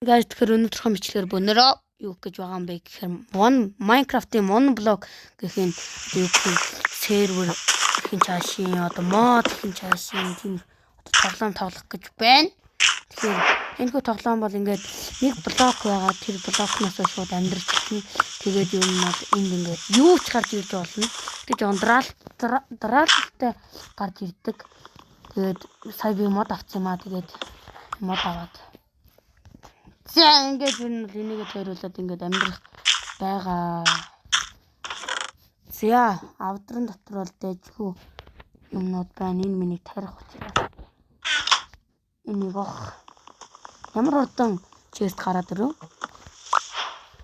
Guys, тэгэхээр өнөөдрийнхөө бичлэгээр бөөнөрөө юу гэж байгаа юм бэ гэхээр One Minecraft-ийн One Block гэх энэ одоо юу гэх юм сервер гэх юм цаашийн одоо мод гэх юм цаашийн тийм одоо тоглоом тоглох гэж байна. Тэгэхээр энэхүү тоглоом бол ингээд нэг блок байгаа, тэр блокноос шууд амьдрч эхэлнэ. Тэгээд юу нь бол энд ингээд юу ч гарч ирж болно. Тэр жоон драалтай гарч ирдэг. Тэгээд сая би мод авсан юм аа. Тэгээд мод аваад. За, ингээд ер нь бол энийгээ тойруулаад ингээд амьдрах байгаа. За, авдран дотор бол дайжгүй юмнууд байна. Энэ миний тарих учраас. Энийг ох. Ямар хурдан chest гараад ирв.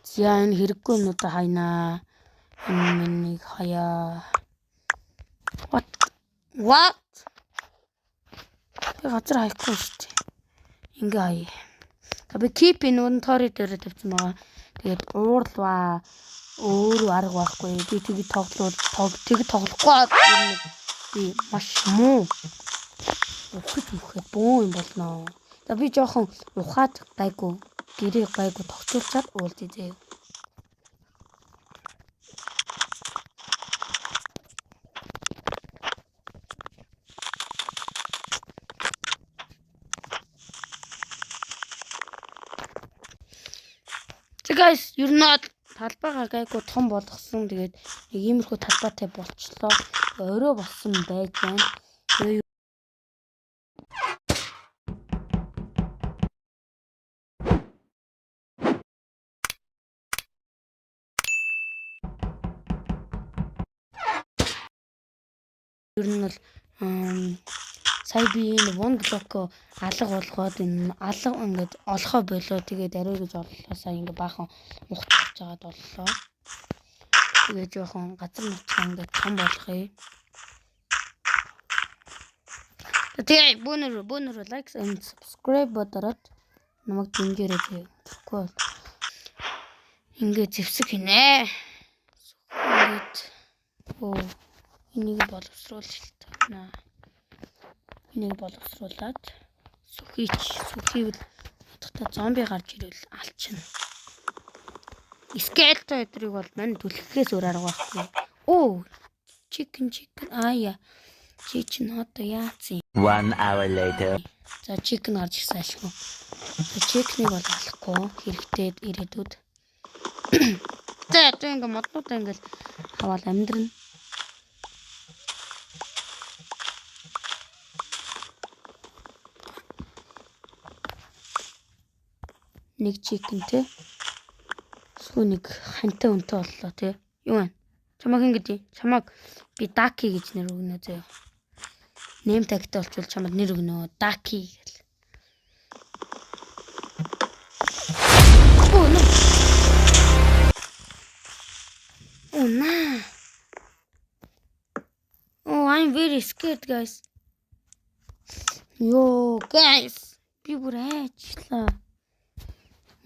За, энэ хэрэггүй юмнуудаа хайнаа. Энэ миний хаяа. What? What? Би газар хаяхгүй шүү дээ. Ингээ хаяа. За, би keep inventory дээр тавьсан байгаа. Тэгээд уурлаа. Өөрөө арга байхгүй. Би тэг тоглол тэг тоглохгүй би маш муу. Ухаж мөхөд бөөн юм болно. За, би жоохон ухаад гайгүй гэрээ гайгүй тогтолцоод уулзъя заяа. За guys, ер нь талбайгаа гайгүй том болгосон. Тэгээд нэг иймэрхүү талбайтай болчлоо. Орой болсон байж байна. Тэгээ ер нь бол сая би энэ one block алга болгоод энэ алга ингээд олохоо болоо. Тэгээд арай гэж оллоо. Сая ингээд баахан ухаж жагаад оллоо. Тэгээд жоохон газар нутгаа ингээд том болгоё. Тэгээ бөөнөр like and subscribe бодороод намайг дэмжээрэй заяа. Тэгэхгүй бол ингээд зэвсэг хийнэ. Ингээд оо энийг боловсруулалт. Энийг боловсруулад сүхийч сүхийвэл бодохдоо зомби гарч ирвэл алчна. Skeleton өдрийг бол мань түлхэхээс өөр арга байхгүй. Оо, chicken chicken ая. Чи чинь одоо яатсан юм? 1 hour later. За, chicken гарч ирсэн ашгүй. За, chicken-ыг бол алахгүй хэрэгтэй ирээдүйд. За, одоо ингээ моднуудаа ингээл аваад амьдрна. Нэг chicken те. Сүү нэг хантай үнэтэй боллоо те. Юу вэ? Чамаг хин гэдэг? Чамаг би Ducky гэж нэр өгнө заяа. Name tag-тай болчвол чамд нэр өгнө. Ducky гэл. Oh no. Oh no. Oh, I'm very scared, guys. Yo, guys. Би бүр айчлаа.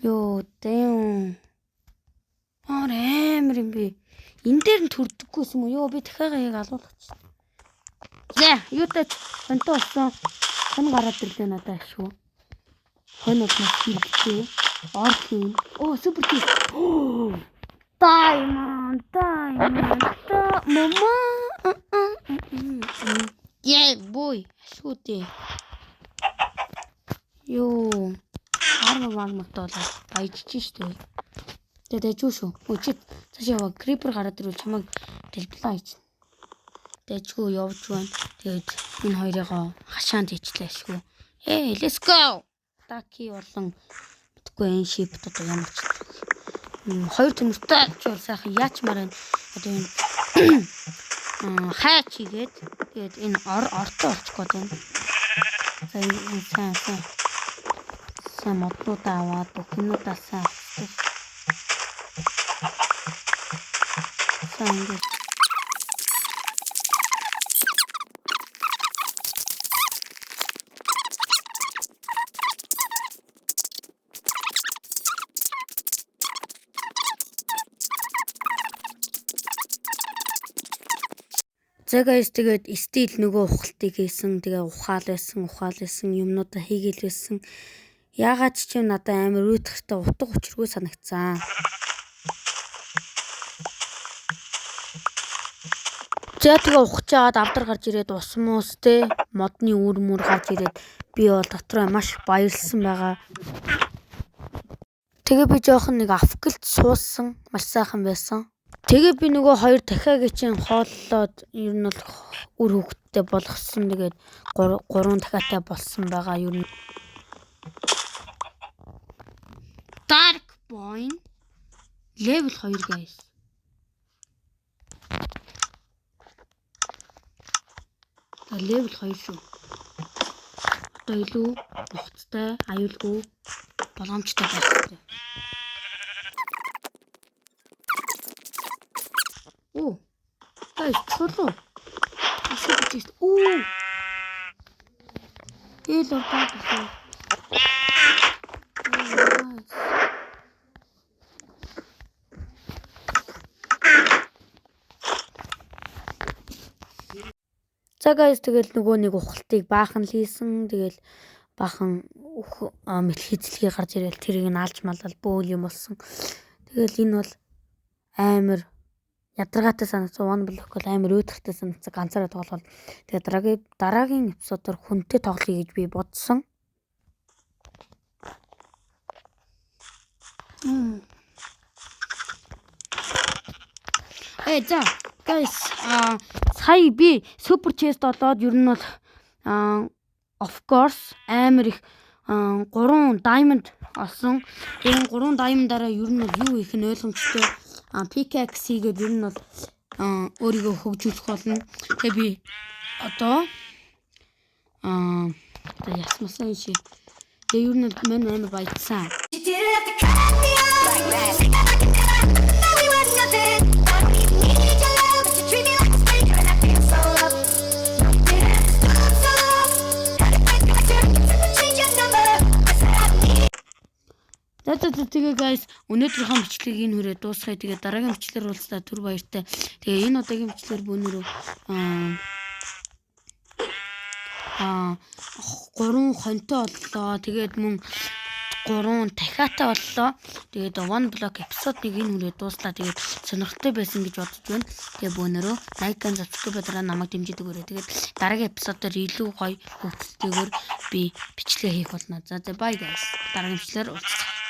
Yo, damn. Аа, амар юм би. Энэ дээр нь төрдөггүйсэн юм уу? Йоо, би дахиад яг алуулах чинь. За, юутай ч хонтой болсон. Хон гараад ирлээ надад ашгүй. Хон бол маш хэрэгтэй. Ор хийн. Оо, супер тий. Diamond, diamond, мама. Yeah, boy. Ашгүй дээ. Йоо. Армор мармортой болоод баяжиж штэ. Тэгээ дайжгүй шүү. Өө чи цаашаа яваа, creeper гараад ирвэл чамайг дэлблаа хийж. Дайжгүй явж байна. Тэгээд энэ хоёрыгоо хашаанд хийчлээ ашгүй. Hey, let's go. Ducky болон мэдгүй энэ ship одоо ямар ч хоёр төмөртэй ч бол сайхан яачмаар байна. Одоо энэ хайч хийгээд тэгээд энэ ор ортой болчих гээд байна. За, энэ сайн сайн сайн моднуудаа аваад бүхнүүдээ сайн авчихсан. Сайн ингээд. За guys, тэгээд still нөгөө ухалтыг хийсэн. Тэгээ ухаал байсан, ухаал байсан, юмнуудаа хийгээл байсан. Яагаад ч юм надад амар уйтгартай утга учиргүй санагдсан. За тэгээ ухчаад авдар гарч ирээд ус муус те модны үр мөр гарч ирээд би бол дотроо маш баярлсан байгаа. Тэгээ би жоохон нэг авкалт суусан маш сайхан байсан. Тэгээ би нөгөө хоёр дахиагийн чинь хооллоод ер нь бол үр хөвгттэй болгосон. Тэгээд 3 дахиатай болсон байгаа ер нь. Dark Point level 2 guys. За level 2 шүү. Одоо илүү нухацтай, аюулгүй, боломжтой байх хэрэгтэй. Оо. Guys, чулуу. Асуу гэж. Оо. Эл урдаа гэсэн. За guys тэгэл нөгөө нэг ухалтыг баахан л хийсэн. Тэгэл баахан мэлхийцлэгээ гарч ирэл тэрийг нь алж малал бөөл юм болсон. Тэгэл энэ бол амар ядаргаатай санагдсан. One Block бол амар уйтгартай санагдсан. Ганцаараа тоглоход. Тэгээ дараагийн эпизодоор хүнтэй тоглоё гэж би бодсон. За guys, сая би super chest олоод ер нь бол of course амар их 3 diamond олсон. Энэ 3 diamond-аараа ер нь бол юу хийх нь ойлгомжтой. Pickaxe хийгээд ер нь бол өөрийгөө хөгжүүлэх болно. Тэгээ би одоо одоо ясмасаа шиг. Тэгээ ер нь бол мань амар баяжсан. За тэгээ guys, өнөөдрийнхөө бичлэгийг энэ хүрээ дуусгая. Тэгээ дараагийн бичлэгээр уулзлаа. Түр баяртай. Тэгээ энэ удаагийн бичлэгээр бөөнөрөө 3 хонтой боллоо. Тэгээд мөн 3 дахиатай боллоо. Тэгээд One Block episode 1 энэ хүрээ дууслаа. Тэгээд сонирхолтой байсан гэж бодож байна. Тэгээ бөөнөрөө like and subscribe дараа намайг дэмжиж өгөөрэй. Тэгээд дараагийн эпизодоор илүү гоё хөгжилтэйгээр би бичлэг хийх болно. За bye guys. Дараагийн бичлэгээр уулзцгаая.